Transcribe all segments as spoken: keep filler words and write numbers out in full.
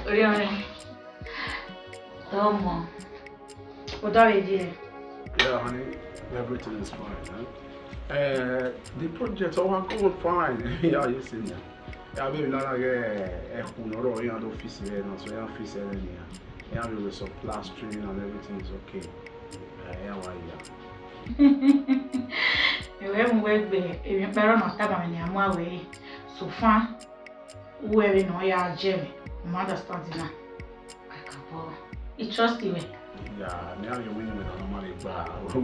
Oriọnrẹn. Tọmọ. Odọ vbe ye. Yeah, honey, everything is fine, huh? Uh, the project, oh, I go on fine. Yeah, you see me. Yeah, baby, nana ge, eh, ẹkhu ne ọ rrọọ iran do fix ẹre na, so iran fix ẹre nia. Iran do some plastering and everything is okay. Eh, iran wa ya. Ẹwẹ mu wẹ gbe, emwi ọkpa ẹre ọ na tama mwẹ ne a mu aro ẹre. So far, uwẹ vbe ne ọ ya jẹ mwẹ, u ma understand na. Kakabọ, I trust you, eh? Yeah, me have your winning with another man, but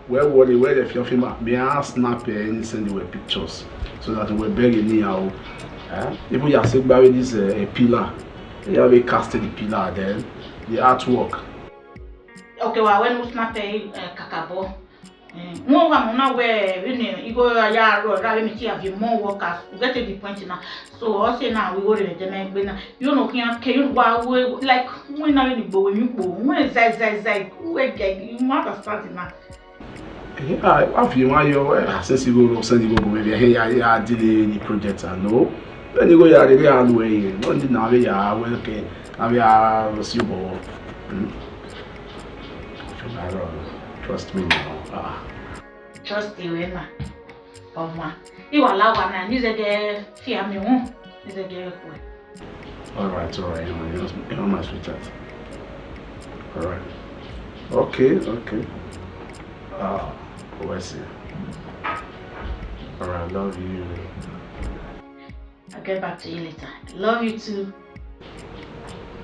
where were they, where the fiofima? Me I snap eh, and send you a pictures so that we beg anyhow. Eh? Even you say by this uh, a pillar, you have a casted the pillar, then the artwork. Okay, well, when we snap a uh, kakabo, wọ́n wà mọ́ náà wẹ́ vbene igho ya rọ ra vbe mẹ ti ya viọ more workers, u get to the point now. So ọ sẹ na wẹ igho rre vbe ẹdẹ mẹ gbe na, yo no khian ke yo wa we like, wẹ na vbe ni gbo wẹ mi kpo, wẹ zai zai zai, wẹ gẹ, you understand na. Yeah, I have you my yo. I sense you go send you go maybe here ya ya delay the project, I know. Then you go ya dey ya do eh. No need na we ya we ke. Na we ya see you go. Hmm? Trust me now. Ah. Trust you, Emma. Ọma. Iwa la wa na, ni zẹdẹ fi ame wọn. Ni zẹdẹ kue. All right, all right, Emma, you know, you know my sweetheart. All right. Okay, okay. Ah, oh, I see. All right, love you. I'll get back to you later. Love you too.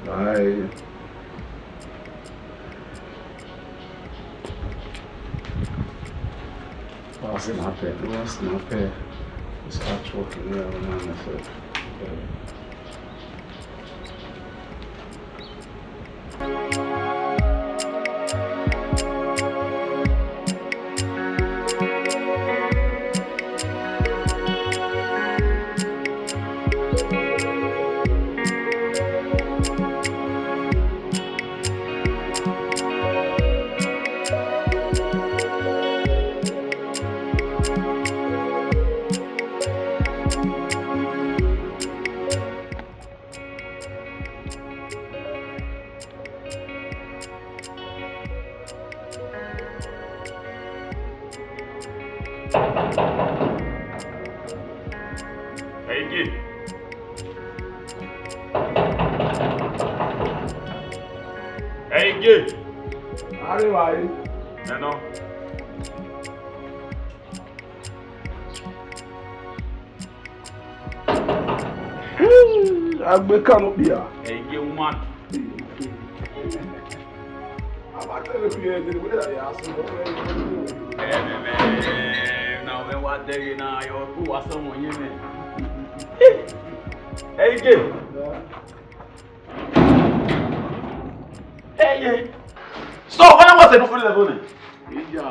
Bye. What's in my bed? What's in my bed? It's artwork in there. Ẹ̀yin gé. Ẹ̀yin gé. Àárín wa yìí. Nana. Agbe kan no kpia. Ẹ̀yin gé woman. Ẹmẹmẹ na wẹ wa dẹghe na yọ ku wa sẹ wọn yẹn mẹ. Ẹyin ke. Ẹyin. So, when I was a different level then. Iya,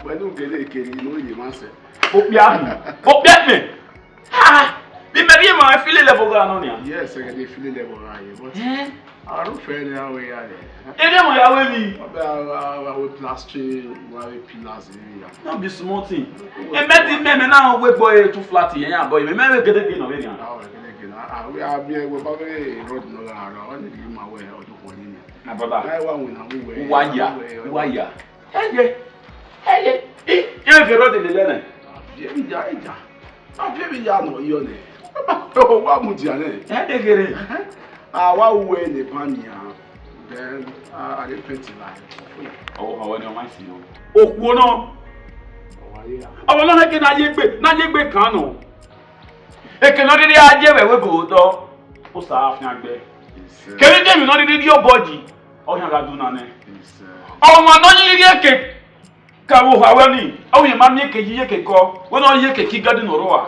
pẹ̀lú gele kele no ye ma sẹ. Okpia mi. Okpia mi. Ah, bi mẹ rhie ma feel level gha nọ nia. Yes, I get feel level gha ye, but eh? Arufẹ ne a wẹ ya rẹ. Ede mo ya wẹ mi. Ọbẹ a wẹ plastering, wa wẹ pillars ni ya. No be small thing. Eme ti mẹ mẹ na wẹ gbọ e two flat yẹn ya boy. Mẹ mẹ wẹ gedegbe nọ vbe nia. A wẹ gedegbe na. A wẹ a bi wẹ ba wẹ road no la ra. Wa ni bi ma wẹ ọdún kan ni. My brother. Ẹ wa wẹ na wẹ. Wa ya. Wa ya. Ẹyẹ, ẹyẹ, I, I vbe rhọde lele nẹ. Viẹ vbe ya, eja. A viẹ vbe ya nọ yọ nẹ. Wa mu dia nẹ. Ẹ de ghere. A wa ru ẹre ne ban nian. Then a de paint line. Ọwọ, ọwọ ni ọmọ isi nọ. Okhuo nọ. Ọwọ nọ nẹ ke na ye egbe, na ye egbe kan nọ. Eke nọ rhirhi a ye vbe ẹvbo ebo otọ, osa a fian gbe. Kevbe idemwi nọ rhirhi rhie obọ yi, ọ khian gha du na nẹ. Ọmwa ne ọ yi rhie eke ka vbe oha wẹ ni, ọ wẹ ma miẹn eke yi eke kọ, wẹ ne ọ yi eke ki gadi ne ọ rrọọ a.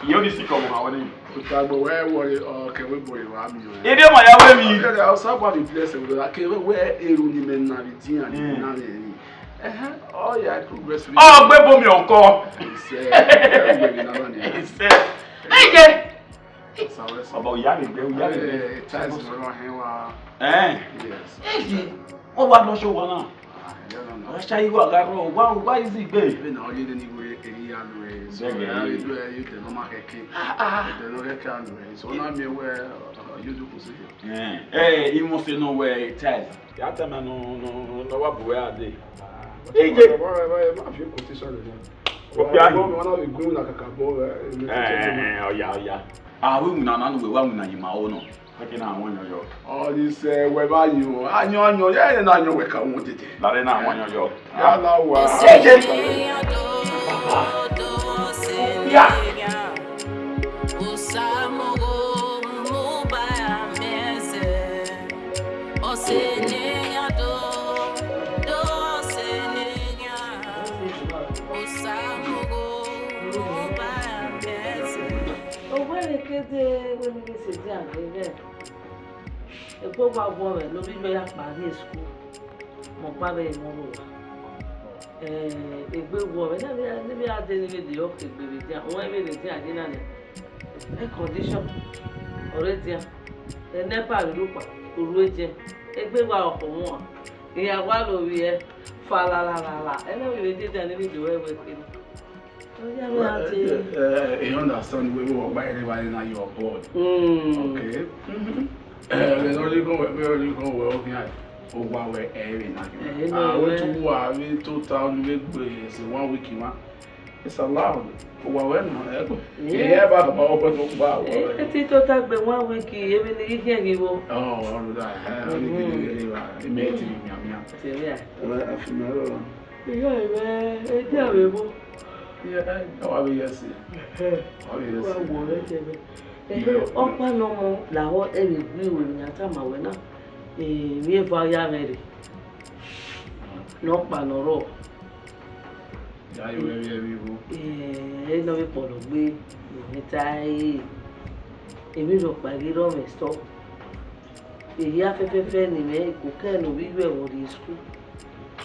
Iye ọ ni sikẹ ọmwa wẹ ni. Otagbo wẹ wọre ọ kẹvbe ebo wa miẹn. Ede ma ya wẹ mi. Ọsagba bi bless wẹ, kevbe wẹ eru ni mẹ na bi dian ni na rẹ ni. Ẹhẹn, ọ ya progress. Ọ gbe ebo mi ọkọ. Isẹ, ẹ wẹ ni na ni. Isẹ. Ege. Ọba oya rẹ gbẹ, oya rẹ gbẹ. Eh, tiles rọrọ hẹn wa. Eh. Yes. Ege. Ọ wa lọ ṣọwọ na. Ọ sha igho a gha rrọọ, uwa, uwa easy gbe. Vbene ọ ye nene igho, erriọ ya lu ẹre, so, bẹgẹ, a ghi ye. Lu ẹre, you tell no ma khẹke. Ah, ah. You tell no khẹke a lu ẹre, so, ọ na miẹn wẹ, ọ, you do pussy. Eh, eh, I must say no way, child. Ya tama no, no, no, no, wa bu wẹ a dee. Ije. Ẹ ma fi quotation lele. Okpia hin. Ọ na vbe gu na kakabọ, eh, eh, eh, ọ ya, ọ ya. A wẹ winna na ne uwẹ wa winna ye ima ro nọ. Eke na wọn yọyọ. Ọ ni sẹ wẹ vbe ayọn, ayọn, ayọn, ya ẹre na ayọn wẹ ka wọn dede. Lare na wọn yọyọ. Ya la wa. Eke. Ya. Uwẹ ne kede wẹ ne I sẹ dia vbe ẹghẹ. Egbe wa wọ mwẹ ne ovbi mwẹ ya kpa rrie school, mẹ ọkpa vbe emọ rre owa. Eh, egbe wọ mwẹ, ne vbe, ne vbe a dee ne vbe de ọke egbe vbe dia, wọn vbe ne dia ye na nẹ. Air condition ọre dia, eh, NEPA rre ukpa, orhu eje, egbe wa ọkpọ wọn, iran wa lo vbiẹ, fa la la la la, ẹmwẹ vbe dia ne vbe do ẹwẹ kere. Well, eh, eh, I understand wẹ vbe ọkpa rre evbare na ye boy. Mm. Okay. Mhm. Eh, vbene ọ rhie igho wẹ, vbene ọ rhie igho wẹ, ọ khian owa wẹ ẹ i vbe na ghe. Eh, no, a wẹ eh. Tu uwa vbe tota ọnii vbe gbe ẹse one week mwa. It's allowed. Owa wẹ nọ, ẹ gbọ. Yeah. Ẹ ba ba ọkọ tó gba wẹ. Eh, ẹ ti tota gbe one week, emwi ne I ghi khian ghi vbo. Oh, all of that. Eh, mhm. Ẹ mẹ ti mianmian. Ti mian. Well, I feel my love. Iya mwẹ, edia vbe vbo? Iye, eh, ọ wa vbe ye ẹse. Ẹhẹ. Ọ wa vbe ye ẹse. Wa wọ rẹ jẹ vbe. Ẹhẹ, ọkpa ne ọmọ lahọ ẹvbo egbe iro ne a tama wẹ na, eh, emwi eva ya mwẹ rre. Ne ọkpa ne ọ rrọọ. Ya yo vbe vbe vbo? Eh, ẹ nọ vbe kpọlọ gbe, ne ọ vbe ta ẹre. Emwi rhọkpa ghi rrọọ mwẹ stop. Ehia fẹfẹfẹ ne imẹ koko ne ovbi iyuẹ vbe rrie school.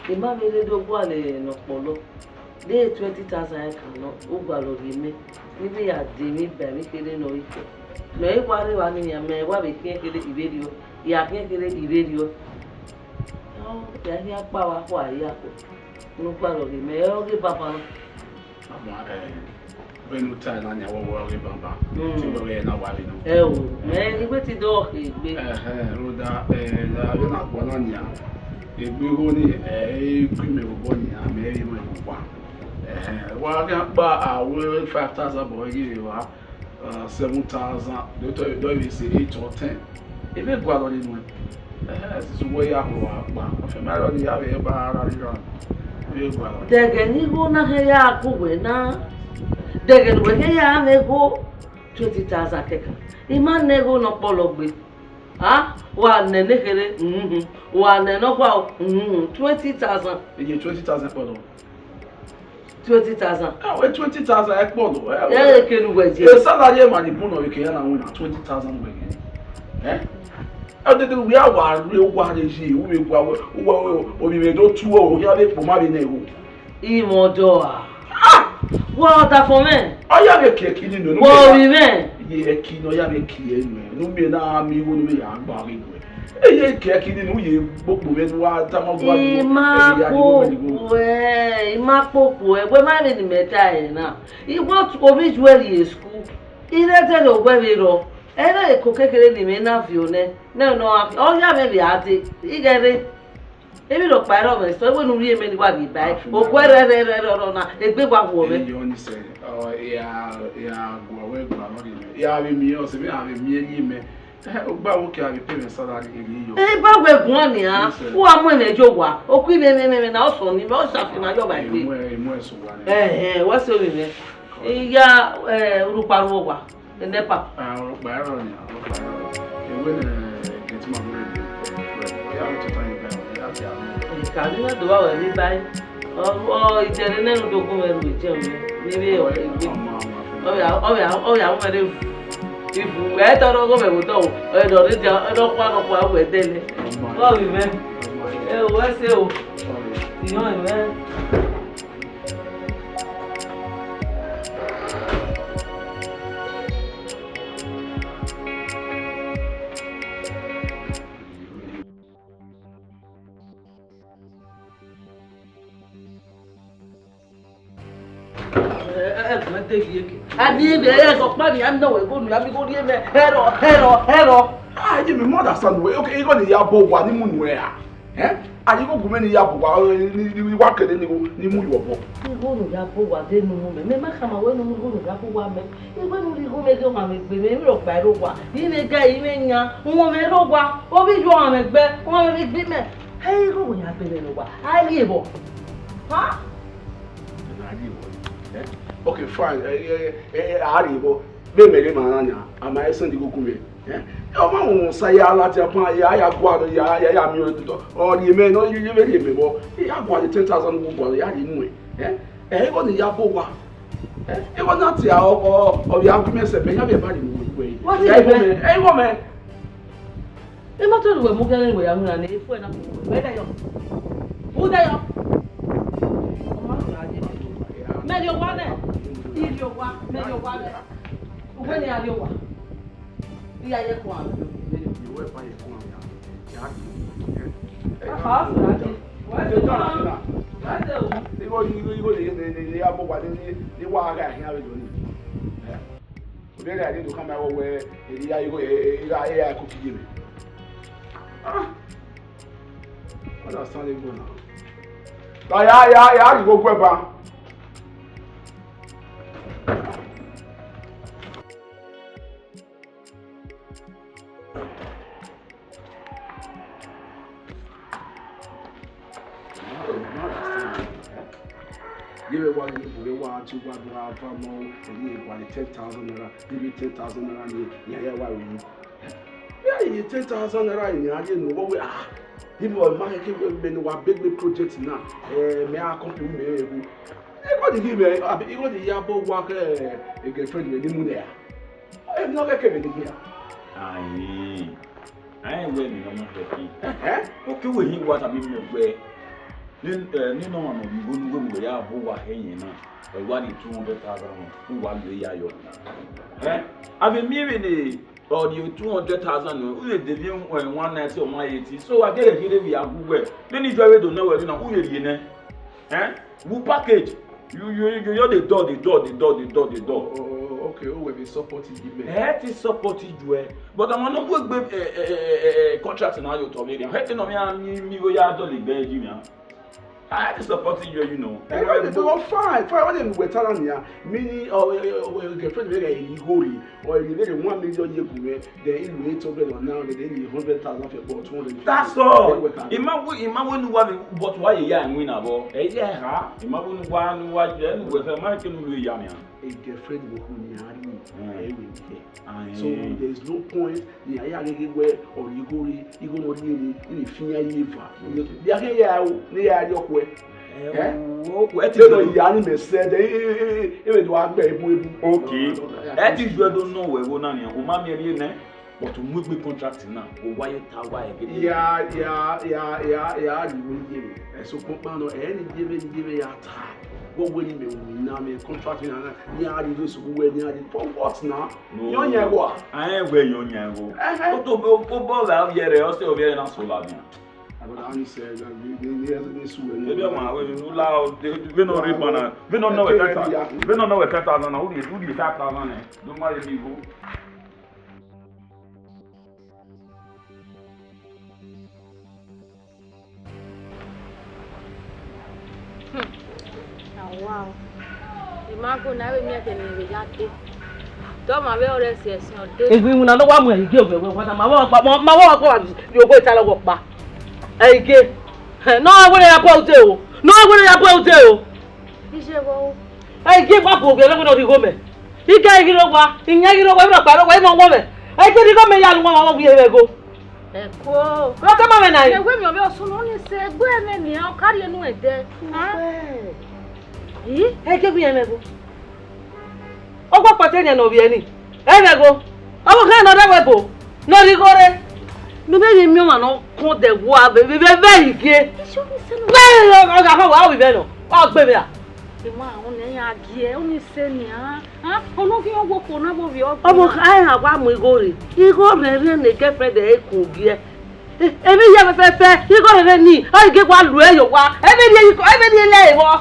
I ma vbe rre do gualọ ne ọ kpọlọ. De twenty thousand ẹkan nọ, u gualọ rhie mẹ. Ne I vbe ya de emwi ba emwi kherhe ne ọ i fẹ. Ne ọ i wa rre evba ne iran mẹ, wa vbe khian kherhe I vbe rriọ, I ya khian kherhe I vbe rriọ. Ọ, ya khian kpa vbe akhua hia khuẹ. Ne u gualọ rhie mẹ, ọ ghe banban. Ama, eh, vbene u tae na nian, wẹ wẹ ọghe banban. Mm. Te wẹ wẹ na wa vbe nọ. Ẹ o, mẹ, I wẹ te do ọke egbe. Ẹhẹn, rhunmwuda, eh, vbe na gualọ nian, egbe igho ni, eh, I gu imẹ vbe obọ nian, mẹ i re mwẹ vbe owa. Ẹhẹn, wa khian kpa aro five thousand bọ ghi vbe evba, uh, seven thousand, do to, do vbe se eight or ten. I vbe gualọ ni nuẹn. Eh, sisi uwẹ ya ho a kpa. Ọ fian ma rọ ni ya vbe ba ra rira. I vbe gualọ. Dẹghẹ ne igho na hẹ ya gu wẹ na. Dẹghẹ ne uwẹ hẹ ya mwẹ igho twenty thousand kẹkan. I ma nẹ igho ne ọ kpọlọ gbe. Ha? Wa nẹ ne kherhe, mhm. Wa nẹ ne ọ gua, mhm. Twenty thousand. Iye twenty thousand kpọlọ. Twenty thousand. Ah, well, twenty thousand ẹ kpọlọ, eh. Ẹ, well, eke ne uwẹ ye. E salary emwa ni bun nọ vbe eke ya na winna twenty thousand wẹ ghe. Eh? Ẹ dede, uwẹ a wa rre, uwa rre yi, uwẹ wa, uwa, uwa, ovbi mwẹ do tu, o hia vbe kpo ma vbe nẹ igho. Imẹ ọdọ a. Ah! Wẹ ọdafẹn mwẹ. Ọ ya vbe kie ẹki ni nọ, ne u Wẹ miẹn na, ovbi mwẹ. Ye ẹki ne ọ ya vbe kie ẹre nuẹn, ne u miẹn na miẹn igho ne u vbe ya gba ghe nuẹn. Eye kẹ kidie ne u ye gbogbo vbe ne u wa tama ọgua vbe I ma eye ya kpokpo ẹ, I ma kpokpo ẹ, wẹ ma vbe ne imẹ ta ẹre na. I wa tu ovbi Joel ye school. I rre ẹdẹrriọ wẹ vbe rrọọ. Ẹre eko kekere ne imẹ na viọ nẹ, nẹ nọ ọ ya mwẹ vbe a dee, I ghẹ rre. Emwi rhọkpa i rrọọ mwẹ sẹ, wẹ ne u rhie mẹ ne I wa vbe ba ẹre. Okhuo rẹrẹrẹ rrọọ na, egbe wa wọ mwẹ. Eyo ni sẹ, ọ, I ra, I ra guọ wẹ gualọ rhie mẹ. I ra vbe miẹn ọse mwẹ, I ra vbe miẹn iye mẹ. Eh, ogba wo ke a vbe pay mwẹ salary ghe yo. Eh, ba wẹ guan nian, yes, sir. U wa mu ẹmwẹ ye owa, oku imẹ, mẹ, mẹ, mẹ, na ọ sọ ni, mẹ ọ sa fi ma yọ ba egbe. Emu ẹ, emu ẹ sẹ owa nẹ. Ẹhẹn, wẹ sẹ ovbi mwẹ. Correct. I ya, eh, urhukpa ru owa, NEPA. Ah, urhukpa ẹrọ nian, urhukpa ẹrọ. Ewe ne, eh, get my bread. Ọ ya vbe tota ye ga, ọ ya vbe a. Ka ni na do ba wẹ vbe ba. Ọ, ọ, idẹrẹ nẹ rhunmwuda ogun mwẹ ru jẹ mwẹ, ne I vbe ọ egbe. Ọ ya, ọ ya, ọ ya mwẹ re ivu. Ẹ tọrọ ọgọ mwẹ vbe otọ o. Ẹ dọ re dia, ẹ dọ kua, dọ kua wẹ dẹlẹ. Ọ vbe mwẹ. Ẹ o, wẹ sẹ o. Iyọn mwẹ. A ni vbe ẹre sọkpa ni a nọ wẹ igho nu ya mi igho rhie mẹ, hẹrọ, hẹrọ, hẹrọ. Ah, ye me understand wẹ. Okay, igho ni ya bọ wa ni mu nuẹ ra? Eh? A ye igho gu mẹ ni ya bọ wa, ni, ni, ni wa kẹdẹ ni igho ni mu yọ bọ. Igho nu ya bọ wa de nu mu mẹ. Mẹ ma khama wẹ ne igho nu ya bọ wa mẹ. Igho nu igho mẹ ghe ọmwa mẹ gbe mẹ, emwi rhọkpa ẹre wa. I mwẹ ga, i mwẹ yan, uhunmwu mwẹ rre wa. Ovbi iyọ ọmwa mwẹ gbe, ọmwa mwẹ gbe mẹ. Ẹ igho wẹ ya gbe mẹ ne wa. A ye vbọ? Ha? Na rhie vbọ, eh? Okay, fine. Eh, eh, eh, eh, a rhie vbọ. Vbe mẹ ghe ma na nia, a ma send igho gu mẹ. Eh? Ọ ma wọn sa ya ladian ban, ya, ya gua, ya, ya, ya miẹn otọ. Ọ rhie mẹ, nọ, ye, ye vbe rhie mẹ vbọ. Ya gua the ten thousand igho gua, ya rhie nuẹn. Eh? Eh, igho ni ya bọ wa. Eh? Igho na tia, ọ, ọ, ọ ya gu mẹ sẹ, mẹ ya vbe ba rhie nuẹn. What is it? Eh, igho mẹ, eh, igho mẹ. Imọto ne uwẹ mu khian ne uwẹ ya winna ne efuẹ na. Wẹ dayọ. Wẹ dayọ. Ọ ma rhie owa nẹ. Mẹ rhie owa nẹ. I rhie owa, mẹ rhie owa nẹ. Uwẹ ne a rhie owa. I ya ye kuan. Aha, ọ sẹ na dee. Wẹ dee o. Igho, igho, igho, ne, ne, ne, ne ya bọ wa, ne, ne, ne wa gha khian vbe do ni. Ovbi ẹre a rhie do khama ẹre wẹ, erriọ igho, e, e, e, e, e, e, kuki ye mẹ. Ah! Understand igho na. La ya, ya, ya, igho gu ẹe ba. Ye vbe wa ye bu wa ti wa do ra va mọ, ye wa ni ten thousand naira, ye vbe ten thousand naira ni, ya ya wa ru. Ya ye ten thousand naira ni a ye no wo we, ah, ibo ma ke we me no wa big big project na, eh, me a company me ewu. E ko di gi me, abi, e ko di ya bo wa ke, eh, girlfriend me ni mu ne ya. E no ke ke me ni ya. Ayin. Ayin wẹ ne ọ ma fẹ fi. Ẹhẹn. Oke wẹ hin wa tama mẹ wẹ. Ni, eh, ni nọ ma nọ igho ne igho ne ya bu wa hẹ yẹn na. Ẹ wa ni two hundred thousand, u wa lo ya yọ. Eh? Avbe miẹn vbene ọ rhie two hundred thousand nọ, u vbe de vbe, eh, one ninety or one eighty. So, a gele kherhe vbe ya gu wẹ. Vbene ijuẹ vbe do nọ wẹ na, u vbe rhie nẹ. Eh? Wu package. You, you, you, you dey dull, dey dull, dey dull, dey dull, dey dull. Oh, okay, o wẹ vbe support yi mẹ. Ẹ ti support yi juẹ. But àwọn ọmọ wẹ gbe, eh, eh, eh, eh, eh, contract na yo tọ vbe rian. He te nọ mi a mi, mi wo ya dọlegbe yi rian. I have to support you, you know. Ẹ wá lè tó wọ́n fine, fine, wọ́n lè mú wẹ̀ tara nìyà. Mi ní, ọ, ẹ, ẹ, ọ, ẹ, girlfriend mi rẹ̀ yìí hóre. Ọ, èmi lè one million ye gu mẹ. Then he will eight hundred on now, then he hundred thousand for about two hundred. That's all. Ima wo, ima wo nu wa mi, but wa ye ya win na bo. Ẹ ye ha. Ima wo nu wa, nu wa je, nu we fe ma ke nu lu ya mi. A girlfriend wo hu ni a ri. Mm. Ẹ wẹ ni. Ah, so eh, there is no point ni a ya ghe wẹ ọ rhie igho rre, igho ne ọ rhie ni, ni fi iran ye eva. Bia khin ya o, ne ya rhie ọkhuẹ. Eh? Ẹ ti do ya ni mẹ sẹ, de e, e, e, e, e do a gbẹ ebu ebu. Okay. No, no, no, no, ẹ ti ju ẹdo nọ wẹ vbo na nian, u ma miẹn rhie nẹ, but u mu egbe contract na, u wa ye ta wa ẹgẹ. Ya, ya, ya, ya, ya, ni wẹ ye. Ẹso kpọnkpan nọ, ẹ ni ye vbe, ni ye vbe ya ta. Wẹ wẹ ni mẹ winna mẹ contract na, ni a rhie vbe sukhu wẹ ni a rhie. For what na? No. Yọ yan ẹghọ a? A rẹn wẹ yọ yan ẹghọ. Ẹhẹn. O to bọ, o bọ gha viẹ rẹ, ọ sẹ ọ viẹ rẹ na so la vian. Abọda ni sẹ, ni, ni, ni, ni su wẹ ni. Ebi ọmọ, wẹ, u la, vbene ọ rre ban na, vbene ọ nọ wẹ ten thousand, vbene ọ nọ wẹ ten thousand na, u rhie, u rhie five thousand nẹ, do ma rhie igho. Hmm. Awa o. Ima go na vbe miẹn kene vbe ya te. Tọ ma vbe ọrẹ si ẹsin ọde. Egbe iwinna ne ọ wa mu ẹre gie ovbi ẹvbo ẹvbo na, ma vbe ọkpa, ma, ma vbe ọkpa wa vbe ogho eta lọghọ ọkpa. Ẹre gie. Hẹ, ne ọ were ya bọ ude o. Ne ọ were ya bọ ude o. Iye vbo? Ẹre gie wa bu ovbi ẹvbo ẹvbo ne ọ rhie igho mẹ. I ghe ghi rre owa, I yan ghi rre owa, I rhọkpa rre owa, I nọ wọ mẹ. Ẹre gie ne igho mẹ ya lu wan wa vbe ughi ẹvbo ẹvbo. Ẹko. Ọ tama mwẹ na. Mẹ wẹ mẹ ọvbe ọsunu ni sẹ egbe ẹmwẹ nian, ọ ka rhie enu ẹdẹ. Ẹ? Ih? Ẹ gie gu iran mwẹ ẹvbo. Ọ gba kpata enian ne ọ vbiẹ ni. Ẹ mwẹ ẹvbo. Ọvbokhan ne ọ rre ẹvbo ẹvbo. Ne ọ rhie igho rre. Ne u vbe ghi miẹn ọmwa ne ọ kọn dẹ vbe uwa vbe, vbe, vbe, vbe Ẹre gie. Vbe, ọ, ọ, ọ gha họn wa, ọ vbe vẹ nọ. Ọ gbe vbe ra? Emwa, ọnẹ ya gie, ọ ni sẹ nian. Ah, ọnọghian wo kpo na vbe ovbi ọgua. Ọvbokhan, a wa mu igho rre. Igho mwẹ rre ne girlfriend ẹre ku gie. E, emwi hia fẹfẹfẹ, igho rre ni, ọ i gie wa lu ẹre ye owa. Emwi rhie, emwi rhie lẹ vbọ.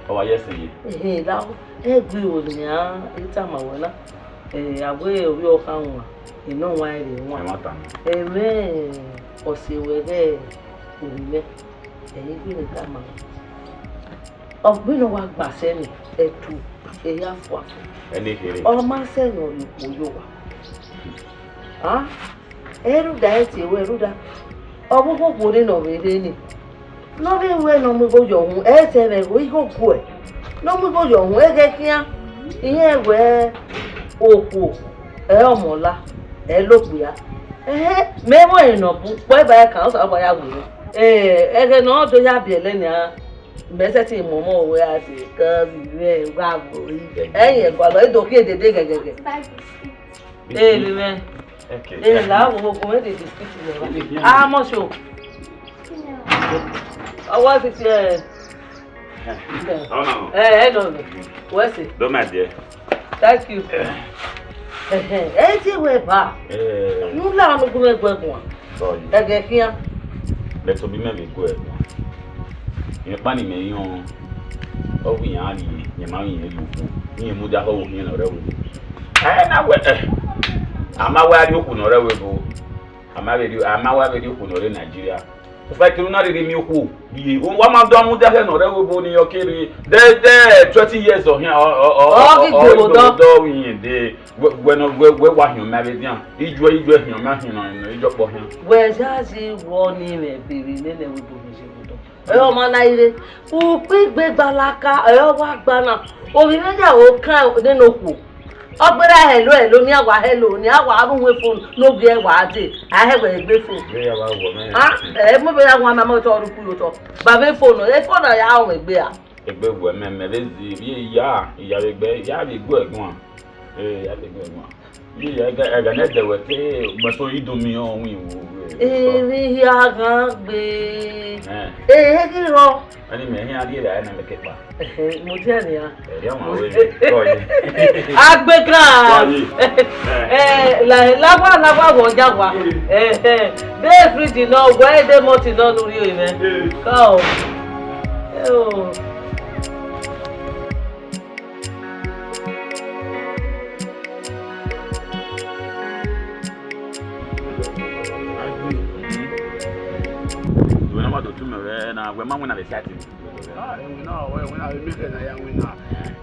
Ọ wa ye ẹse ye. Ehe, lahọ, ẹgbẹe iro ne iran i tama wẹ na. Eh, a wẹ ovbi ọkhan wan, enọ wan rre wan. Ẹmwata nọ. Ẹmwẹ ọse wẹ ghẹ ovbi mwẹ, ẹ i ghi vbe tama. Ọ gbe ne ọ wa gba sẹ nẹ, ẹtu, ehe afuafu. Ẹne kherhe. Ọ ma sẹ ne ọ rhie okhuo ye owa. A, ẹ rhunmwuda ẹ tie ruẹ, rhunmwuda ọ vbe okhuo ne ọ vbe rre ni. Ne ọ vbe wẹ ne ọ mu igho yọ uhunmwu, ẹ i sẹ mwẹ igho, igho guẹ. Ne ọ mu igho yọ uhunmwu, ẹghẹ khian, irẹn wẹ okhuo, ẹ ọmọ la, ẹ logbe a. Ẹhẹn, mẹ vbe ọre ne ọ bu, kpọ eba ẹkan, Osanobua ya wẹ. Eh, ẹghẹ ne ọ do ya biẹlẹ nia, mẹ sẹtin mu ọmọ ruẹ a se, kọ vbe mwẹ, wa vbe ori. Ẹyin ẹgualọ, e do khian dede ghẹghẹghẹ. Ee, vbe mwẹ. Okay. Ee, la wo wo wo de biscuit ne wa. A mọ so. Ọwọ sisi ẹ. Oh, no. Ẹ, ẹ nọ nọ. Wẹ se. Do my dear. Thank you. Ẹ ti wẹ ba. Eh. Nu la ọnu gun ẹgbẹ gun. Sorry. Ẹgẹ khian. Lẹtọ bi mẹ vbe gu ẹre. Rẹn kpa ni mẹ yọn, ọ wẹ iran rhie, rẹn ma vbe irẹn ye okhuo, irẹn mudia khọ vbe okhian ne ọ rre ẹvbo. Ẹ na wẹ, ẹ, a ma wa rrie okhuo ne ọ rre ẹvbo, a ma vbe rrie, a ma wa vbe rrie okhuo ne ọ rre Nigeria. Ufa kere u na rhirhi miẹn okhuo rhie, wa ma do mudia khẹ ne ọ rre ẹvbo ni, ọ kere dẹdẹ twenty years ọ hian, ọ, ọ, ọ, Ọ ghi ọ, ọ gbe vbe odọ. Odọ vbe irẹn dee. Wẹ, wẹ nọ, wẹ, wẹ wa hiọn mẹ vbe dian. Ijuẹ, ijuẹ hiọn mẹ, hiọn nọ, ijuẹ ọkpọ hian. Wẹ ya ye wọ ni mwẹ bere nene wẹ do vbe ye vbe odọ. Ẹ ọmọ na ire. Ukpigbe gbalaka, ẹ ọ wa gba na. Ovbi mwẹ ya ro kan nene okhuo. Ọ gberra hello, hello, ni a wa hello, ni a wa ru wẹ phone, no gi ẹ wa dee. A hẹ wẹ egbe phone. Vbe ya wa wọ mẹ. Ah, ẹ mo be ya wan ma mo tọ ru ku yo tọ. Ba vbe phone, e phone ya ọ wẹ egbe a. Egbe wẹ mẹ, mẹ vbe zi, vbe ya, ya vbe egbe, ya vbe egbe guan. Eh, ya vbe egbe guan. Iye, ẹga, ẹga ne ẹdẹ wẹ te, mẹ so i do miẹn ọwẹn wo, eh, Emwi hia ghan gbe. Eh. Eh, he ghi rrọọ. Ẹni mẹ hia rrie vbe a na mẹ ke kpa. Ẹhẹ, mo diẹ nia. Ẹrẹ ọmọ wẹ mi, kọ ye. Agbekan. Kọ ye. Eh, la, la wa, la wa wọ ya wa. Eh, eh. De fridge nọ, wẹ de mọti nọ nu rhie mwẹ. Eh. Kọ. Eh, o. Agbe. Wẹ na wa do tu mẹ vbe na, wẹ ma winna vbe sati. Ah, ẹ winna, ẹ winna, ẹ miẹn khẹ na ya winna.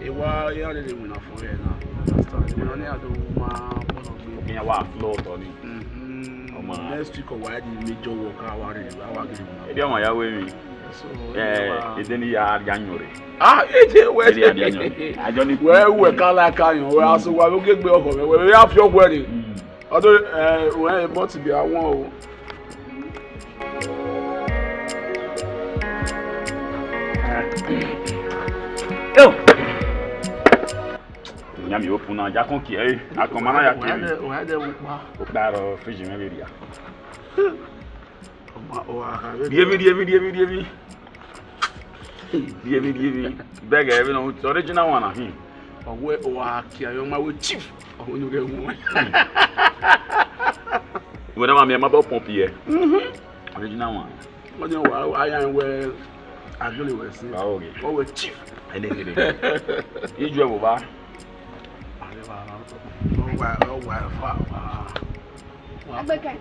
Ẹ wa ya lele winna fo ẹ na. Understand? Winna ne a do ma bọlọ gbe. Oke ya wa flow tọ ni. Mhm. Ọma. Next week, ọ wa di major work, a wa re, a wa gele winna. Edi ọmọ ya wẹ mi. So, Eh, ede ni ya ya yọn re. Ah, ede wẹ. Ede ya ya yọn re. Ajọ ni. Wẹ, wẹ ka la ka yọn, wẹ aso wa vbe gbe ọkọ mẹ, wẹ ya fi ọkọ rẹ. Mm. Ọdọ, eh, wẹ, but be a wọn o. Yo. Ya mi open na, ya kọn kie ẹre, akọn ma na ya kie ẹre. Wa dẹ, wa dẹ vbe ukpa. Ukpa rọ fridge mwẹ vbe rria. Ọ ma, ọ wa kha vbe. Rhie emwi, rhie emwi, rhie emwi, rhie emwi. Rhie emwi, rhie emwi. Bẹghe vbene ọ original one na hin. Ọ wẹ ọ wa kie ẹre, ọ ma wẹ chief. Ọ wẹ ne ọ ghẹ wu. Wẹ na ma miẹn ma bọ pump yẹ. Mhm. Original one. Wọ́n ní wà á yà ń wẹ àgbélé wẹ̀ sí. Báwo ni? Wọ́n wẹ chief. Ẹni kiri. Ijọ ẹ wò bá. Àríwá, ọwà, ọwà ẹ̀fọ́, wà á. Agbẹkẹ.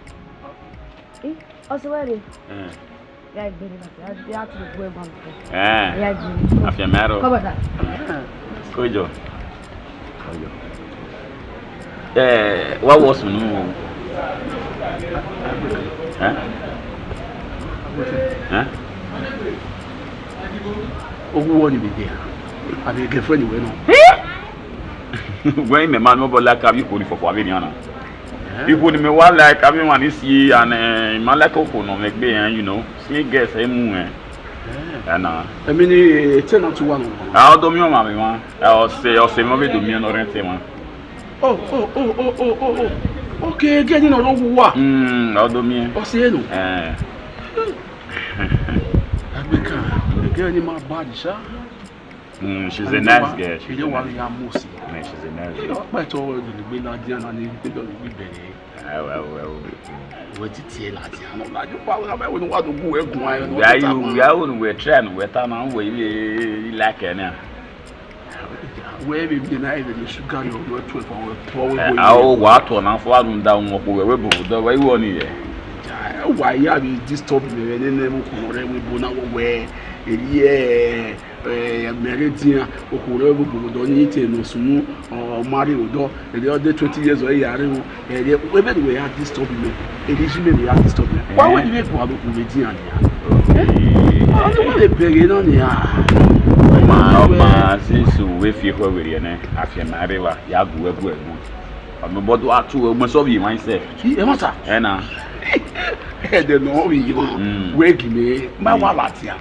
Ih, ọsẹ wẹrẹ. Ẹ. Ya gbẹrẹ na, ya, ya tún gbẹ ẹgbọn. Ẹ. Ya gbẹrẹ. Afiamaro. Kọbọda. Kojo. Kojo. Ẹ, wa wọ sunu. Ẹ? Ẹ? Ogu wọ ni vbe gẹ. Abi girlfriend wẹ nọ. Wẹ imẹ ma nọ bọ like avbe ikhuo ni fọfọ avbe nian na. Ẹ? Ikhuo ni mẹ wa like avbe emwa ni si and, eh, I ma like okhuo nọ mwẹ egbe, eh, you know. Si girls emu, eh. Ẹ. Ẹ na. Ẹmi ni, eh, tenant wa nọ. A, ọ do miẹn ọmwa vbe emwa. Ẹ, ọse, ọse mwẹ ọ vbe do miẹn ne ọ rent emwa. Oh, oh, oh, oh, oh, oh, oh. Okay, girl ni nọ rre owa. Mm, ọ do miẹn. Ọse nọ. Eh. Agbẹkẹ, girl ni ma bad sha. Mm, she's a nice girl. She's a nice girl. Yeah, she's a nice girl. Ọkpa ẹtọ ọghe ne egbe ladian na ni egbe dọlegbe bẹghe. Ẹwo, ẹwo, ẹwo. Wẹ titi ẹ ladian nọ, ladian ọkpa wẹ, wẹ ne wa do gu wẹ guan ẹ. Wẹ aye, wẹ aye ne wẹ try ne wẹ ta na, wẹ i like ẹ na. Wẹ vbe miẹn na, ẹ vbe sugar ni ọdọ twelve hour, twelve hour. Ẹ, a o wa tọ na fo, a rhunmwuda wọn kpo wẹ, wẹ bobo dọ, wẹ i wọ ni yẹ. Wa ya vbe disturb mẹ vbe nene vbe okhuo rẹ, wẹ bo na wẹ, wẹ, eri ẹ, ẹ, mẹ rhe dian, okhuo rẹ vbe bobo dọ ni te nọ sunu, ọ ma rre odọ, eri ọ de twenty years ọ ya rre o. Ẹre, wẹ vbe wẹ ya disturb me. Eri ji mẹ vbe ya disturb me. Wa wẹ ni vbe gualọ okhuo vbe dian nia. Ọ ni wẹ vbe bẹghe na nia. Ọ ma, ọ ma, since wẹ fi ekhọe werriẹ nẹ, afianma rre evba, ya gu ẹbu ẹbu. Ọ mẹ bọdọ a tu wẹ, ugbẹn sọ vbe emwa isẹ. Emwa sa? Ẹ na. Ẹdẹ nọ vbe emwa. Mm. Wẹ gi mẹ, ma wa ladian.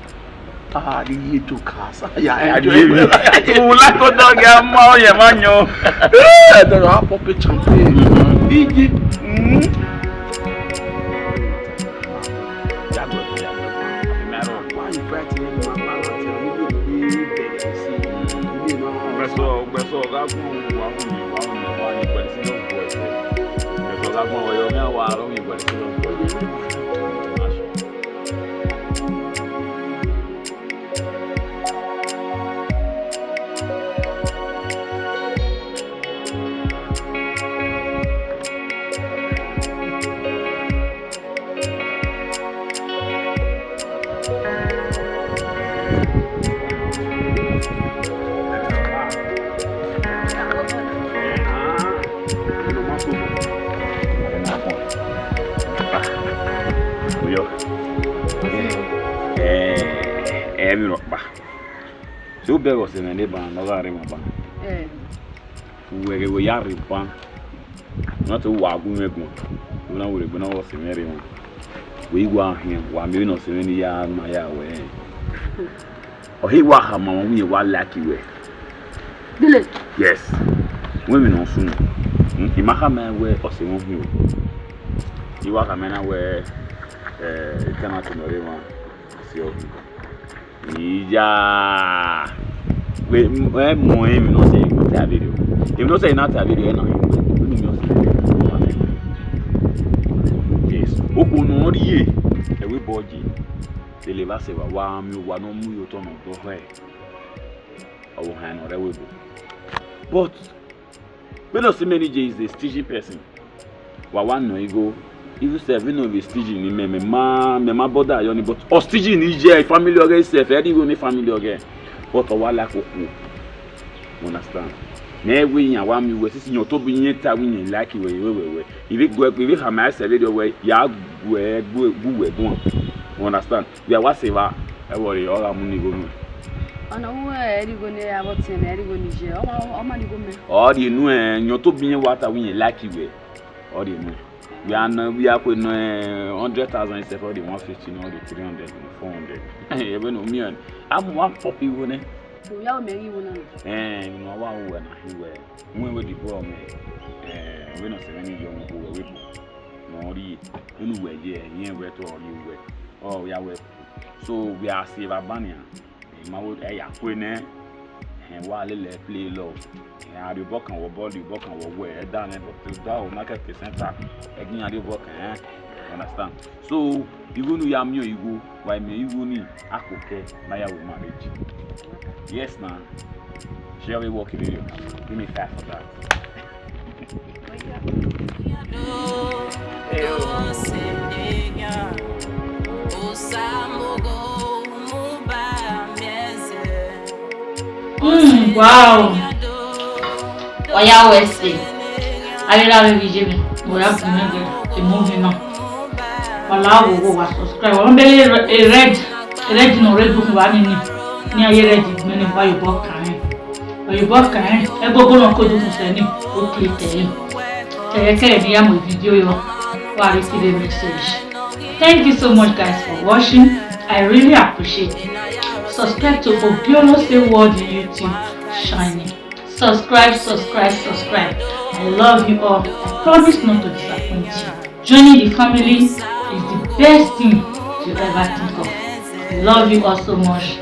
Ah, the little cars. Yeah, I do. U like to dog, yeah, ma, yeah, man, yo. Eh, the rap pop champagne. Mm-hmm. Iji. Mm. Yeah, go, yeah, go. Why you fighting him, my man? Tell me, you be better, see. You know. Gbẹsọ, gbẹsọ, ọga gun wa gun mi, wa gun mi, wa gun mi, gbẹsọ, ọga gun wa, yo, mi, wa gun mi, gbẹsọ. Uyo. Eh, eh, mi rhọkpa. So, u bẹghe ọse mwẹ ne ban ne ọ gha rre emwa ban. Eh. Uwẹ ghe wẹ ya rre ban. Ọ na te wa gu mwẹ guan. Wẹ na werriegbe ne ọ ghe ọse mwẹ rre emwa. Wẹ i wa khian, wa miẹn vbene ọse mwẹ ni ya ma ya wẹ. Ọ he wa khama mwẹ wẹ irẹn wa like wẹ. Dile. Yes. Wẹ emwi ne ọ sunu. Hmm, I ma khama ẹn wẹ ọse mwẹ ọ hin o. I wa khama ẹn na wẹ, eh, tenant nọ rre emwa, ọse ọ hin. Iya. Wẹ, ẹ mu emwi ne ọ sẹ ne I na ta vberriọ. Emwi ne ọ sẹ ne I na ta vberriọ, ẹ na hin wẹ. Wẹ emwi ne ọ sẹ. Yes. Okhuo ne ọ rhie, ẹ wẹ bọ je. Lele evba sẹ evba, wa miẹn owa ne ọ mu ye otọ ne ọ dọhọ ẹre. Ọ vbe ohan ne ọ rre ẹvbo ebo. But vbene ọse mwẹ ni je is a stingy person. Wa wa nọ igho. Even sef, vbene ọ vbe stingy ni mẹ, mẹ ma, mẹ ma bother yọ ni, but ọ stingy ni ye, family ọghẹ sef, ẹ rhie igho ne family ọghẹ. But ọ wa like okhuo. You understand? Mẹ wẹ iran wa miẹn uwẹ, since iran tobọ irẹn ta wẹ irẹn like wẹ, wẹ, wẹ, wẹ. I vbe gu, I vbe khama ẹsẹ vberriọ wẹ, ya gu ẹ, gu, gu wẹ guan. You understand? Wẹ a wa sẹ evba, ẹ vbọ re, ọ gha mu ne igho nuẹn. Ọna wu ẹ rhie igho ne avbe ọtiẹn mẹ, ẹ rhie igho ne iye, ọ ma, ọ ma rhie igho mẹ. Ọ rhie nuẹn, iran tobọ irẹn wa ta wẹ irẹn like wẹ, ọ rhie nuẹn. Wẹ a nọ, wẹ a kue nọ, eh, hundred thousand sef, ọ rhie one fifty, ọ rhie three hundred, four hundred. Ẹ vbe ne u miẹn, a mu one pop igho nẹ. So, ya mẹ ghi wuna. Eh, unu awa wẹ na hi wẹ. Wẹ wẹ di bọ mẹ. Eh, wẹ na se ni yo mu wẹ wẹ bu. No ri, unu wẹ ye, yen wẹ to ri wẹ. Ọ ya wẹ. So, we are save abania. Ẹ ma wo, ẹ ya kue nẹ, ẹ wa lele play love. Ẹ a rhie obọ kan wọ bọ, rhie obọ kan wọ wẹ, ẹ da nẹ, but da o na kẹkẹ center, ẹ gi iran rhie obọ kan, eh? You understand? So, igho ne u ya miẹn igho, wa miẹn igho ni, a koko kẹ, ma ya wẹ marriage. Yes na. Shall we work in video? Give me five for that. Mm, wow. Oya wẹ se. Ayera vbe vbe iye mwẹ, wẹ ya bu mwẹ vbe movie na. Wa la wo wo wa subscribe. Wa bele red, red no red bu wa ni ni. Ni aye red gbẹn ne wa ye obọ kan. Oyobọ kan, ẹgbogbo nọ ko do sẹ ni, o click ẹre. Kẹrẹkẹrẹ ne I ya mu video yọ, wa receive a message. Thank you so much, guys, for watching. I really appreciate it. Subscribe to Obiolose World YouTube channel. Subscribe, subscribe, subscribe. I love you all. I promise not to disappoint you. Joining the family is the best thing you ever think of. I love you all so much.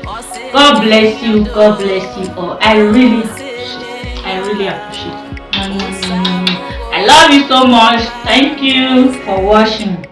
God bless you. God bless you all. I really appreciate. I really appreciate. Mm, I love you so much. Thank you for watching.